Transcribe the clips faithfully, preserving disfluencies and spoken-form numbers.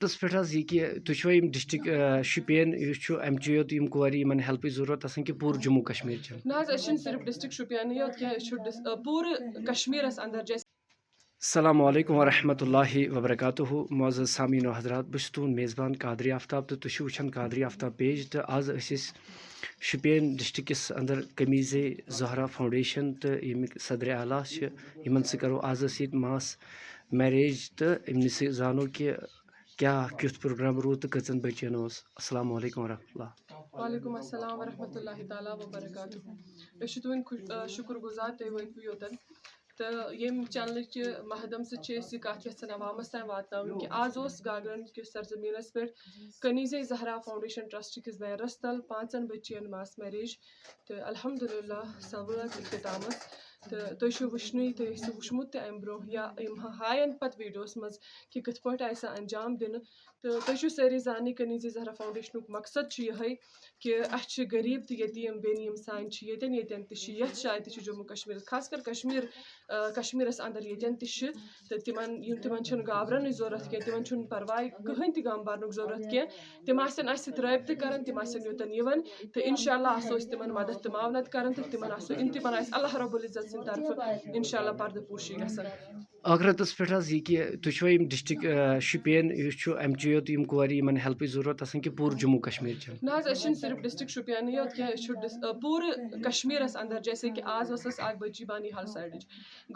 تس پٮ۪ٹھ حظ یہِ کہِ تُہۍ چھِوا یِم ڈسٹرکٹ شُپین یُس چھُ، اَمہِ چہِ یوت یِم کورِ یِمن ہیلپٕچ ضروٗرت آسان کہِ پوٗرٕ جموں کشمیر چٮ۪ن؟ نہ حظ، أسۍ چھِنہٕ صرف ڈسٹرکٹ شُپینٕے یوت کینٛہہ، أسۍ چھُ ڈس- آ، پوٗرٕ کشمیرس اندر جیسے السلام علیکم ورحمۃ اللہ وبرکاتہ۔ معزز سامعین و حضرات، بہٕ چھُس تُہُنٛد میزبان قادری آفتاب تہٕ تُہۍ چھِو وٕچھان قادری آفتاب پیج۔ تہٕ آز ٲسۍ أسۍ شُپین ڈسٹرکٹس اندر قمیٖضے زہرا فاؤنڈیشن تہٕ ییٚمِکۍ صدر اعلیٰ چھِ، یِمن سۭتۍ کرو آز أسۍ ییٚتہِ ماس میریج تہٕ أمِس سۭتۍ زانو کہِ کیٛاہ کیُتھ پروگرام روٗد تہٕ کٔژن بچین اوس۔ السلام علیکم ورحمۃ اللہ۔ وعلیکم السلام ورحمۃ اللہ تعالیٰ وبرکاتہ۔ أسۍ چھِ تُہٕنٛدۍ خوش- آ، شُکُر گُزار تُہۍ وٲتوٕ یوٚتَن۔ تہٕ ییٚمہِ چینلٕچہِ ماہدم سۭتۍ چھِ أسۍ یہِ کَتھ یَژھان عوامَس تام واتناوٕنۍ کہِ آز اوس گاگرَن کِس سرزمیٖنَس پٮ۪ٹھ کنیزے زہرا فاؤنڈیشن ٹرسٹ کِس بینرَس تَل پانٛژَن بٔچِیَن ماس میریج، تہٕ الحمدللہ سۄ وٲژ اختتامَس۔ تہٕ تُہۍ چھِو وٕچھنُے، تُہۍ ٲسِو وٕچھمُت تہِ اَمہِ برونٛہہ یا یِم ہا- ہاین پَتہٕ ویٖڈیوَس منٛز کہِ کِتھ پٲٹھۍ آیہِ سۄ انجام دِنہٕ۔ تہٕ تُہۍ چھِو سٲری زانٕنۍ کنیزے زہرا فاؤنڈیشنُک مقصد چھُ یِہوٚے کہِ اَسہِ چھِ غریٖب تہٕ یتیٖم بیٚنہِ یِم سانہِ چھِ ییٚتٮ۪ن ییٚتٮ۪ن تہِ چھِ، یَتھ جایہِ تہِ چھِ جموں کشمیٖرَس، خاص کر کشمیٖر، آ، کشمیٖرَس اندر ییٚتٮ۪ن تہِ چھِ، تہٕ تِمن یِم تِمن چھُنہٕ گابرنٕچ ضوٚرَتھ کینٛہہ، تِمن چھُنہٕ پرواے کٕہٕنۍ تہِ غم بَرنُک ضوٚرَتھ کینٛہہ۔ تِم آسن اَسہِ سۭتۍ رٲبطہٕ کران، تِم آسن یوٚتَن یِوان، تہٕ انشاءاللہ آسو أسۍ تِمن مدد تہٕ معاونت کران تہٕ تِمن آسو تِمن آسہِ اللہ رب العزت سٕنٛدِ طرفہٕ انشاءاللہ پردٕ پوشی گژھان۔ ٲخرتس پٮ۪ٹھ حظ یہِ کہِ تُہۍ چھِوا یِم ڈسٹرکٹ شُپین یُس چھُ، اَمہِ چہِ یوت یِم کورِ یِمن ہیلپٕچ ضروٗرت آسان کہِ پوٗرٕ جموں کشمیر چٮ۪ن؟ نہ حظ، أسۍ چھِنہٕ صرف ڈسٹرکٹ شُپینٕے یوت کینٛہہ، أسۍ چھُ ڈس- آ، پوٗرٕ کشمیٖرَس اندر، جیسے کہِ آز ٲس اَسہِ اَکھ بٔچی بانی ہال سایڈٕچ،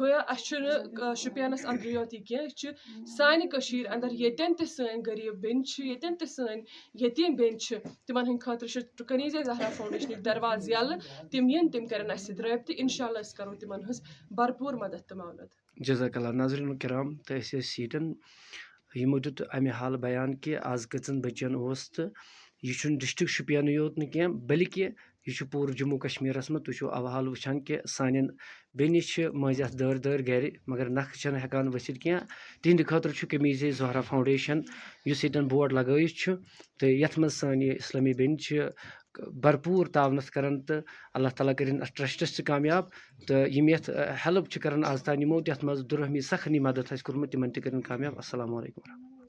گویا اَسہِ چھُنہٕ آ، شُپینَس اندرٕے یوت یہِ کینٛہہ، أسۍ چھِ سانہِ کٔشیٖرِ اندر ییٚتٮ۪ن تہِ سٲنۍ غریٖب بیٚنہِ چھِ، ییٚتٮ۪ن تہِ سٲنۍ یتیٖم بیٚنہِ چھِ، تِمن ہٕنٛدِ خٲطرٕ چھِ کنیزے زہرا فاؤنڈیشنٕکۍ دروازٕ یَلہٕ، تِم یِن، تِم کرن اَسہِ سۭتۍ رٲبطہٕ، انشاءاللہ أسۍ کرو تِمن ہٕنٛز بھرپوٗر مدد تہٕ معاونت۔ جزاک اللہ۔ ناظرین کرام، تہٕ أسۍ ٲسۍ ییٚتٮ۪ن، یِمو دیُت اَمہِ حال بیان کہِ آز کٔژَن بٔچِیَن اوس، تہٕ یہِ چھُنہٕ ڈسٹرکٹ شُپینٕے یوت نہٕ کینٛہہ، بلکہِ یہِ چھُ پوٗرٕ جموں کشمیٖرَس منٛز۔ تُہۍ چھِو اَوٕ حال وٕچھان کہِ سانٮ۪ن بیٚنہِ چھِ مٔنٛزۍ اَتھ دٲرۍ دٲرۍ گَرِ، مگر نَکھٕ چھَنہٕ ہٮ۪کان ؤسِتھ کینٛہہ۔ تِہِنٛدِ خٲطرٕ چھُ قمیٖضے زہرا فاؤنڈیشن، یُس ییٚتٮ۪ن بورڈ لگٲیِتھ چھُ، تہٕ یَتھ منٛز سٲنۍ یہِ اِسلٲمی بیٚنہِ چھِ بھرپوٗر تعاونت کران، تہٕ اللہ تعالیٰ کٔرِن اَتھ ٹرسٹَس تہِ کامیاب، تہٕ یِم یَتھ، اَ، ہیلپ چھِ کران آز تام یِمو تہِ یَتھ منٛز دُرہمی سخنی مدد آسہِ کوٚرمُت، تِمن تہِ کٔرِن کامیاب۔ السلام علیکم ورحمۃ اللہ۔